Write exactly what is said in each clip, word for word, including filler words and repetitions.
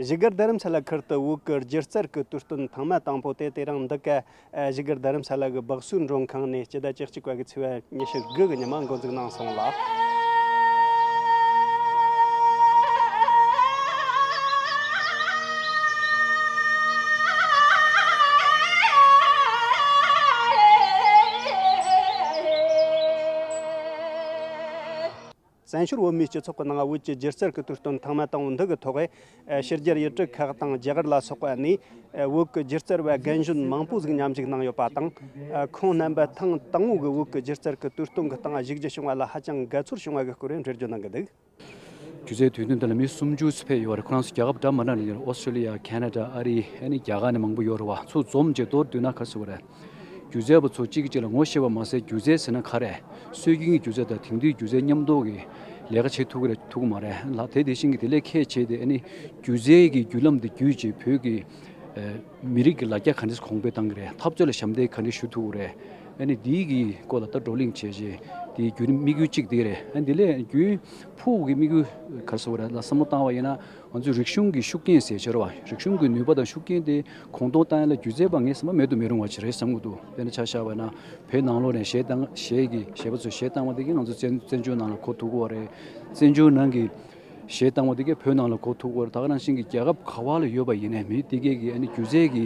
བཞུགས་སྒར་རྡ་རམ་ས་ལ་ཁུལ་དུ་བོད་ཀྱི་སྒྱུ་རྩལ་གྱི་དུས་སྟོན་ཐེངས་མ་དང་པོ་དེ་དེ་རིང་འདི་ག་བཞུགས་སྒར་རྡ་རམ་ས་ལ་གི་སྦག་སུའི་མགྲོན་ཁང་ནས་སྤྱི་ཟླ་བཅུ་གཅིག་པ་གི་ཚེས་པ་ཉི་ཤུ་དགུ་གི་ཉི་མ་འགོ་འཛུགས་གནང་སོང་ལ། བཙན་བྱོལ་བོད་མིའི་སྤྱི་ཚོགས་ཀྱི་ནང་བོད་ཀྱི་སྒྱུ་རྩལ་གྱི་དུས་སྟོན་ཐེངས་མ་དང་པོ་འདི་གི་ཐོག་ཕྱི་རྒྱལ་ཡུལ་གྲུ་ཁག་དང་རྒྱ་གར་ལ་སོགས་པ་ནས་བོད་ཀྱི་སྒྱུ་རྩལ་བ་རྒན་གཞོན་མང་པོ་ཞིག་མཉམ་ཞུགས་གནང་ཡོད་པ་དང་། ཁོང་རྣམ་པ་ཐེངས་དང་པོ་གི་བོད་ཀྱི་སྒྱུ་རྩལ་གྱི་དུས་སྟོན་གྱི་སྟེང་ཞུགས་རྒྱུ་བྱུང་བ་ལ་ཧ་ཅང་དགའ་ཚོར་བྱུང་བ་གི་སྐོར་འགྲེལ་བརྗོད་གནང་གི་འདུག། སྒྱུ་རྩལ་དུས་སྟོན་འདི་ལ་མི་སུམ་ཅུ་ཙམ་ཕེབས་ཡོད་རེད། ཁོ་རང་ཚོ་རྒྱ་གར་འདྲ་མི་འདྲ་ནས་ཡོད་རེད། ཨོ་སི་ཀྲོ་ལི་ཡ། ཁེ་ན་ཌ། ཨ་རི། ཨ་ནི་རྒྱ་གར་ནས་མང་པོ་ཡོད་རེད་བ། ཚུར་འཛོམས་བྱས་མདོར་བསྡུས་ན་ག་ཟེར་བ་རེད། སྒྱུ་རྩལ་པ་ཚོ་གཅིག་གིས་གཅིག་ལ་ངོ་ཤེས་པ་མ་ཟད། སྒྱུ་རྩལ་ཟེར་ན་ག་རེ། སྲོལ་རྒྱུན་གྱི་སྒྱུ་རྩལ་དང་དེང་དུས་སྒྱུ་རྩལ་མཉམ་འདོགས་ཀྱི་ལས་ཀ་བྱེད་ཐུབ་ཀྱི་རེད་ཐུབ་ཀྱི་མ་རེད་ལ། དེ་དེ་བཞིན་གྱི་དེ་ལས་ཁད་བྱས་ཏེ། ཨ་ནི་སྒྱུ་རྩལ་གྱི་བརྒྱུད་ལམ་དེ་བརྒྱུད་བྱས་བོད་ཀྱི་མི་རིགས་ཀྱི་ལ་རྒྱ་ག་འདྲས་གོང་འཕེལ་གཏང་གི་རེད། འཐབ་རྩོད་ལ་ཞབས་འདེགས་ག་འདྲས་ཞུ་ཐུབ་ཀྱི་རེད། ཨ་ནི་འདིའི་གི་སྐོར་ལ་ད་བགྲོ་གླེང་བྱས་རྗེས་དེའི་བརྒྱུད་རིམ་དམིགས་ཡུལ་གཅིག་དེ་རེད། ཨ་ནི་འདི་ལས་རྒྱུན་མཐུད་ཀྱི་དམིགས་ཡུལ་ག་རེ་ཟེར་དགོས་རེད་ལ་བསམ་བློ་བཏང་བ་ཡིན་ན། ང་ཚོའི་རིག་གཞུང་གི་ཤུགས་རྐྱེན་ཟེར་ཆོག་རེད་བ། རིག་གཞུང་གི་ནུས་པ་དང་ཤུགས་རྐྱེན་དེ་གོང་མཐོར་བཏང་ཡ་ལ་སྒྱུ་རྩལ་པ་ངས་བསམ་པ་མེད་དུ་མི་རུང་བ་ཞིག་རེད་བསམ་གྱི་འདུག། དཔེར་ན་ཆ་བཞག་པ་ན་བོད་ནང་ལོགས་ནས་གཞས་བཏང་། གཞས་ཀྱི་གཞས་པ་ཚོས་གཞས་བཏང་བ་དེ་གིས་ང་ཚོ་བཙན་བཙན་བྱོལ་ནང་ལ་གོ་ཐུབ་ཀྱི་ཡོད་རེད། བཙན་བྱོལ་ནང་གི་གཞས་བཏང་བ་དེ་གས་བོད་ནང་ལ་གོ་ཐུབ་ཀྱི་ཡོད་རེད། ད་ག་ནང་བཞིན་གྱི་རྒྱལ་ཁབ་ག་བ་ལ་ཡོད་པ་ཡིན་ནའི་མི་དེ་གས་ཀྱི་ཨ་ནི་སྒྱུ་རྩལ་གྱི་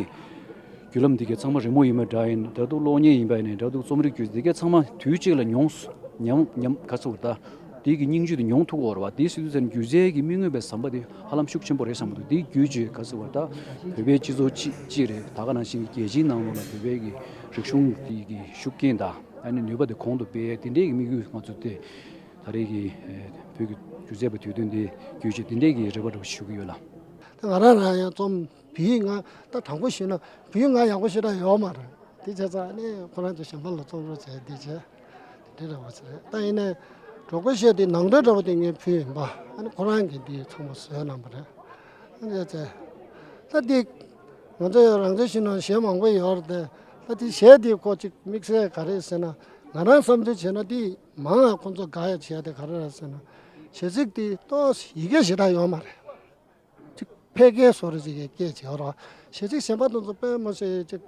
བརྒྱུད་ལམ་འདི་གའི་ཚང་མ་རི་མོ་ཡིན་པ་འདྲ་ཡིན་འདྲ་འདུག། གློག་བརྙན་ཡིན་པ་ཡིན་འདྲ་འདུག། རྩོམ་རིག་སྒྱུ་རྩལ་འདི་གའི་ཚང་མ་དུས་གཅིག་ལ་མྱོང་སོ། ཉམས་ཉམས་ག་ཚོད་ད་དེ་གི་སྙིང་བཅུད་དེ་མྱོང་ཐུབ་ཀྱི་ཡོད་རེད་བ། དེ་སྲིད་དུས་ཚོད་སྒྱུ་རྩལ་གྱི་མི་མངོན་པའི་ཟམ་པ་དེ་ཧ་ལམ་ཤུགས་ཆེན་པོ་རེད་བསམ་གྱི་འདུག། དེ་བརྒྱུད་ཀྱི་ག་ཚོད་བ་ད་བོད་པའི་སྤྱི་ཚོགས་གཅིག་གཅིག་རེད། ད་ག་ནང་བཞིན་གྱི་རྒྱལ་སྤྱིའི་ནང་ལོགས་ལ་བོད་པའི་གི་རིག་གཞུང་དེ་གི་ཤུགས་རྐྱེན་དང་ཨ་ནི་ནུས་པ་དེ་གོང་དུ་སྤེལ་དེ་འདྲའི་གི་དམིགས་ཡུལ་ང་ཚོ་དེ་ད་རེས་ཀྱི་བོད་ཀྱི་སྒྱུ་རྩལ་པ་དུས་སྟོན་དེ་བརྒྱུད་ཀྱི་དེ་འདྲའི་གི་རེ་བ་འདྲ་བོ་ཞུ་གི་ཡོད་ལ། ད་ང་རང་རང་ཡང་རྩོམ་བོད་ཡིག་ང་ད་དྲང་པོ་ཞུས་ན་བོད་ཡིག་ང་ཡག་པོ་ཞེ་དྲག་ཡོད་མ་རེད། དེ་བྱས་ཙང་ཨ་ནི་ཁོ་རང་ཚོ་གཞན་པ་ལ་རྩོམ་རོགས་བྱས་དེ་བྱས་དེ་འདྲ་བ་ཞིག་རེད། ད་ཡིན་ནའི་གྲོགས་པོ་བཤད་དེ་ནང་དོན་འདྲ་བོ་དེ་ངས་ཕུལ་ཡིན་པ། ཨ་ནི་ཁོ་རང་གིས་དེ་ཚང་མ་བཟོས་གནང་པ་རེད། ཨ་ནི་བྱས་ད་དེ་ང་ཚོ་ཡང་རང་ཚོའི་གཞུང་ནང་གཞས་མང་པོ་ཡོད་རེད་དེ། ད་དེ་གཞས་དེ་ཁོ་ཅིག་དམིགས་བསལ་ག་རེ་ཟེར་ན། ང་རང་བསམ་ཚུལ་བྱས་ན་དེ་མང་ང་ཁོ་ཚོ་དགའ་ཡ་བྱས་དེ་ག་རེ་རེད་ཟེར་ན། གཞས་ཚིག་དེ་ཏོག་ཙམ་ཡི་གེ་ཞེ་དྲག་ཡོད་མ་རེད། ཅིག་ཕལ་སྐད་བཟོ་འདྲ་ཅིག་གི་སྐད་ཆ་ཡོད་རེད། གཞས་ཚིག་གཞན་པ་དེ་ཚོ་དཔེ་མི་སྲིད་ཅིག་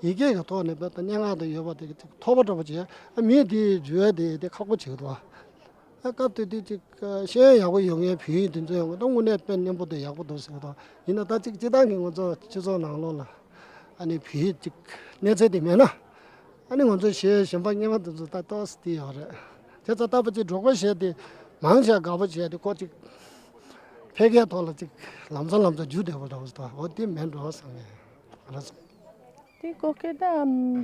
ཡི་གེ་གི་ཐོག་ནས་དཔེ་ད་སྙན་ངག་དང་ཡོད་པ་དེ་གི་ཅིག་ཐོགས་པ་འདྲ་པོ་བྱས། ཨ་མིས་དེ་འཇུ་ཡ་དེ་དེ་ཁག་པོ་བྱེད་ཀྱི་འདུག། ཨ་སྐབས་དེ་དུས་ཅིག་ཤེས་ཡོན་ཡག་པོ་ཡོད་མཁན་བོད་ཡིག་དེ་ཚོ་ཡང་ད་དངོས་གནས་དཔེ་སྙན་པོ་དང་ཡག་པོ་འདུག་ཟེར་གྱི་འདུག། ཡིན་ན་ད་ཅིག་སྤྱིར་བཏང་གི་ང་ཚོ་སྤྱི་ཚོགས་ནང་ལོགས་ལ་ཨ་ནི་བོད་ཡིག་ཅིག་གནས་ཚད་དེ་མེད་ན། ཨ་ནི་ང་ཚོ་གཞས་གཞན་པ་སྔོན་མ་དེ་ཚོ་ད་ཏོག་ཙམ་དེ་ཡོད་རེད། བྱས་ཙང་ད་ཕལ་ཆེར་གྲོགས་པོ་གཞས་དེ་མང་ཆེ་དགའ་པོ་བྱས་ཏེ་ཁོ་ཅིག་ཕལ་སྐད་ཐོག་ལ་ཅིག་ལམ་སང་ལམ་སང་འཇུ་བདེ་པོ་འདྲ་བོ་ཞིག་འདུག། འོ་དེ་མེད་འགྲོ་བསམ་ངེས་རེད། དེ་གོ་སྐད་ད་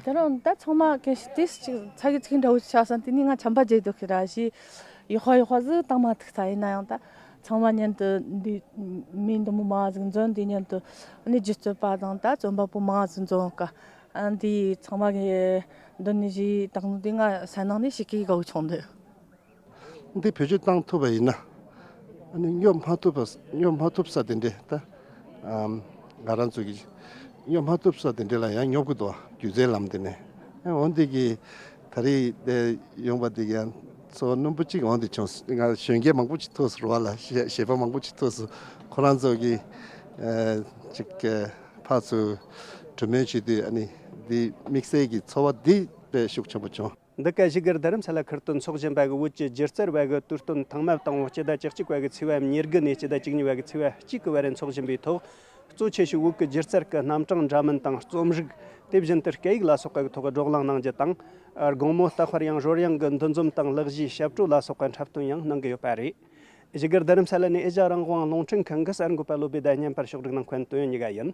དེ་རང་ད་ཚང་མ་གལ་སྲིད་དེ་ཅིག་ཚ་གི་ཚིག་འདྲ་བོ་ཆགས་སོང་། དེ་ནི་ང་ཆམ་པ་བརྗེད་འདུག་ཁི་ར་ཞིག་ཡག་པ་ཡག་པ་ཟིག་བཏང་མ་ཐུབ་ཚར། ཡིན་ན་ཡང་ད་ཚང་མ་མཉམ་དུ་འདི་མི་འདི་མོ་མང་ཟིག་འཛོམས། དེ་མཉམ་དུ་ནི་སྒྱུ་རྩལ་པ་དང་ད་རྩོམ་པ་པོ་མང་ཟིག་འཛོམས་ཀ། ཨ་འདི་ཚང་མ་གི་འདི་ནི་ཞིག་དང་འདི་ང་ས་ནང་ནས་ཞིག་གི་གོ་བྱུང་འདུག། འདི་བེད་སྤྱོད་བཏང་ཐུབ་པ་ཡིན་ན། ཨ་ནི་སྙོབ་མ་ཐུབ་པ་སྙོབ་མ་ཐུབ་ས་དེ་འདྲས་ད། ཨམ། ང་རང་ཚོ་གི་སྙོབ་མ་ཐུབ་ས་དེ་འདྲས་ལ་ཡང་སྙོབ་གི་འདུག། སྒྱུ་རྩལ་ལམ་དེ་ནས། ཨ་འོ་འདི་གི་ད་རེས་དེ་ཡོང་པ་དེ་ཡང་ཚོར་རྣོན་པོ་གཅིག་འོང་དེ་བྱུང་། ང་གཞོན་སྐྱེས་མང་པོ་ཅིག་ཐུག་སོང་ར་བ་ལ། གཞས་གཞས་པ་མང་པོ་ཅིག་ཐུག་སོང་། ཁོ་རང་ཚོ་གི་ཨ་ཅིག་ཨ་ཕར་ཚུར་གྲོས་མོལ་བྱེད་དུས་ཨ་ནི་འདི་དམིགས་བསལ་གྱི་ཚོར་བ་འདི་དཔེ་ཤུགས་ཆེན་པོ་བྱུང་། འདི་ག་བཞུགས་སྒར་རྡ་རམ་ས་ལ་ཁུལ་དུ་འཚོགས་བཞིན་པ་གི་བོད་ཀྱི་སྒྱུ་རྩལ་བ་གི་དུས་སྟོན་ཐེངས་མ་དང་པོ་སྤྱི་ཟླ་བཅུ་གཅིག་པ་གི་ཚེས་པ་ཉེར་དགུ་ནས་སྤྱི་ཟླ་བཅུ་གཉིས་པ་གི་ཚེས་པ་གཅིག་གི་བར་འཚོགས་བཞིན་པའི་ཐོག། གཙོ་ཆེ་ཤོས་བོད་ཀྱི་སྒྱུ་རྩལ་གྱི་རྣམ་གྲངས་འདྲ་མིན་དང་རྩོམ་རིག། དེ་བཞིན་དུ་སྐད་ཡིག་ལ་སོགས་པ་གི་ཐོག་བགྲོ་གླེང་གནང་རྒྱུ་དང་། དགོང་མོ་རྟ་དཔལ་དབྱངས་རོལ་དབྱངས་ཀྱི་འདུ་འཛོམས་དང་ལག་བཞིའི་ཞབས་བྲོ་ལ་སོགས་པ་འཁྲབ་སྟོན་ཡང་གནང་གི་ཡོད་པ་རེད། བཞུགས་སྒར་རྡ་རམ་ས་ལ་ནས་ཨེ་ཤ་ཡ་རང་དབང་རླུང་འཕྲིན་ཁང་གི་གསར་འགོད་པ་བློ་བྷེ་དང་བརྙན་པར་ཕྱོགས་སྒྲིག་གནང་མཁན་དོན་ཡོད་ཉི་ག་ཡིན།